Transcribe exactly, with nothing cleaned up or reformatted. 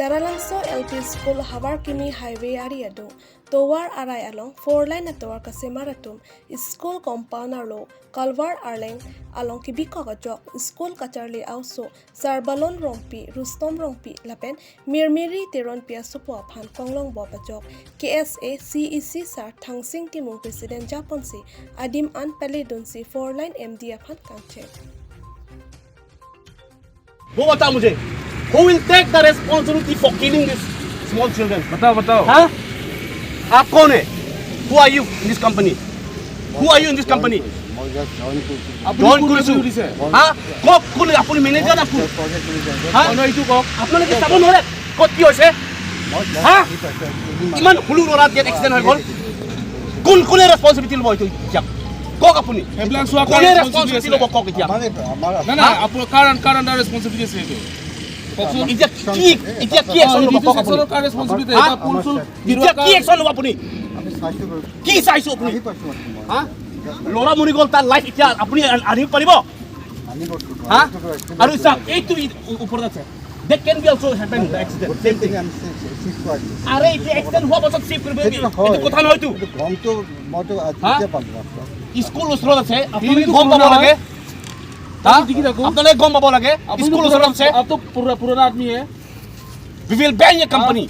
Taralangso L P School Havarkimi Highway ari adung tovar arai along four lane atovar kasemar atum school compound arlo kalvar arleng along kebikok ajok school kacharli a-oso Sarbalon Rongpi, Rustom Rongpi lapen Mirmiri Teronpi asopo aphan konglong bop ajok K S A C E C sar Thangsing Timung president japonsi adim an pale dunsi four lane M D aphan kangcheng. वो बताओ मुझे, who will take the responsibility for killing these small children? बताओ बताओ हाँ? आप कौन है? Who are you in this company? Who are you in this company? মই জাষ্ট জইন কৰিছোঁ। আপুনি জইন কোন কৰিছো। কৰিছে? হা? কওক কোন আপুনি, মেনেজাৰ না কোন? Project manager. হা? মই এইটো কওক। আপোনালোকে চাব নোৱাৰে ক'ত কি হৈছে? মই জাষ্ট হা? কি পাইছোঁ, ইমান সৰু ল'ৰাত ইয়াত এক্সিডেণ্ট হৈ গ'ল। কোন কোনে ৰেছপনচিবিলিটি ল'ব এইটো এতিয়া? কওক আপুনি। সেইবিলাক চোৱা কোনে কাৰ ৰেছপনচিবিলিটি ল'ব কওক এতিয়া? আমাৰ এই- আমাৰ নাই নাই, আপোনাৰ কাৰ কাৰ আণ্ডাৰ ৰেছপনচিবিলিটি আছে এইটো? কওকচোন। এতিয়া কি, এতিয়া কি অ, একশ্যন ল'ব এইটো কওক আপুনি? ছেকশ্যনৰ কাৰ ৰেছপনচিবিলিটি? হা? এটা ফুল চুল এতিয়া কি একশ্যন ল'ব আপুনি? আমি চাইছোঁ বাৰু। কি চাইছো আপুনি? আহি পাইছোঁ মই। হা? ল'ৰা মৰি গ'ল, তাৰ লাইফ এতিয়া আপুনি আনিব পাৰিব? আনিব হা? আৰু চাওক, এইটো ই- উ- ওপৰত আছে। That can be also happen, the accident, same thing. আমি চিফ কৰি দিছোঁ। আৰে, এতিয়া এক্সিডেণ্ট হোৱাৰ পাছত চিফ কৰিব সেইটো এইটো নহয়। কথা নহয়তো। এইটো গমটো মইতো হা? এতিয়া পালোঁ মাত্ৰ। স্কুল ওচৰত আছে, আপোনালোকে এইটো গম পাব পুৰণা লাগে। হা? দেখি থাকো। আপোনালোকে গম পাব লাগে, আপুনি স্কুল তো ওচৰত আছে। আপ তো পুৰা পুৰণা আদমি হে। We will ban your company.